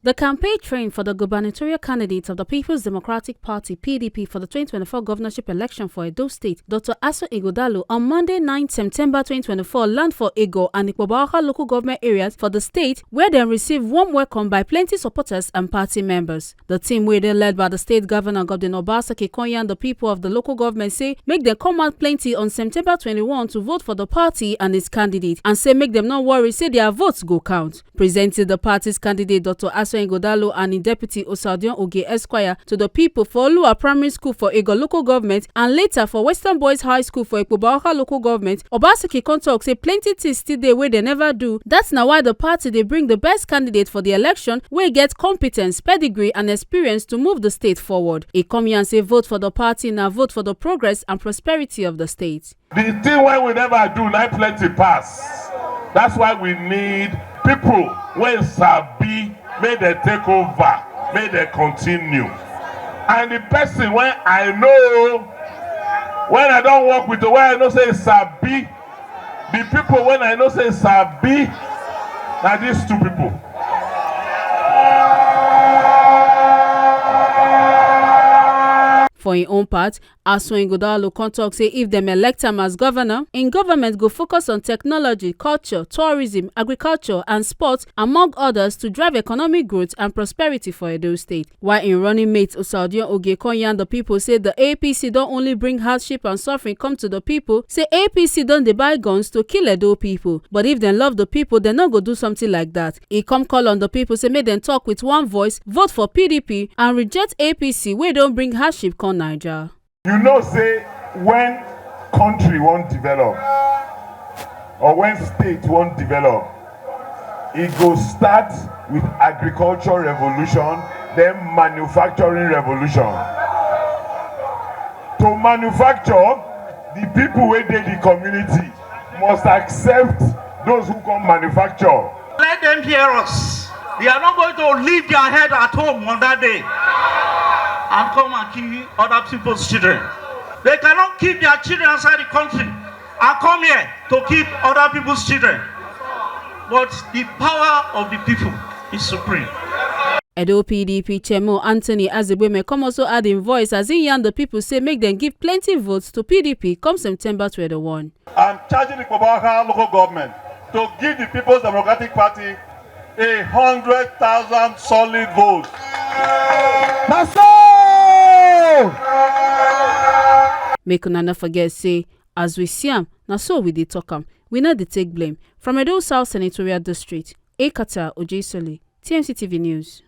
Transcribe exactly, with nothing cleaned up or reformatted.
The campaign train for the gubernatorial candidate of the People's Democratic Party, P D P, for the twenty twenty-four governorship election for Edo State, Doctor Aso Ighodalo, on Monday, ninth September twenty twenty-four, land for Ego and Ikpobaoka local government areas for the state, where dem receive warm welcome by plenty supporters and party members. The team, wey dey led by the state governor, Godwin Obaseki, come yarn the people of the local government say make dem come out plenty on September twenty-one to vote for the party and its candidate, and say make dem no worry, say their votes go count. Presenting the party's candidate, Doctor Aso Ighodalo, and im deputy, Osadion Oge Esquire, to the people for Oluwa Primary School for Ego local government and later for Western Boys High School for Ikpobaoka local government, Obaseki come talk say plenty things still dey wey dem never do. That's na why the party dey bring the best candidate for the election, wey get competence, pedigree, and experience to move the state forward. E come yarn say vote for the party na vote for the progress and prosperity of the state. The thing wey we never do na plenty pass. That's why we need people wey sabi, make dem take over, make dem continue. And the person wey I know, wey I don work with, wey I know say sabi, the people wey I know say sabi, na these two people. For im own part, Aso Ighodalo come talk say if dem elect am as governor, im government go focus on technology, culture, tourism, agriculture, and sports, among others, to drive economic growth and prosperity for Edo State. While im running mate, Osadion Oge, come yarn the people say the A P C don only bring hardship and suffering come to the people, say A P C don dey buy guns to kill Edo people, but if dem love the people, dem no go do something like that. E come call on the people say make dem talk with one voice, vote for P D P, and reject A P C wey don bring hardship come Naija. You know say when country wan develop or when state wan develop, e go start with agriculture revolution, then manufacturing revolution. To manufacture, the people wey dey the community must accept those who come manufacture. Let them hear us. They are not going to leave their head at home on that day and come and kill other people's children. They cannot keep their children outside the country and come here to keep other people's children. But the power of the people is supreme. Edo P D P chairman Anthony Azegbeme come also add im voice as he yarn the people say make dem give plenty votes to P D P come September twenty-one. I'm charging the Ikpobaoka local government to give the People's Democratic Party a hundred thousand solid votes. Na so! Make una no forget say, as we see am, na so we dey talk am. We no dey take blame. From Edo South Senatorial District, Ekata Ojesole, T M C T V News.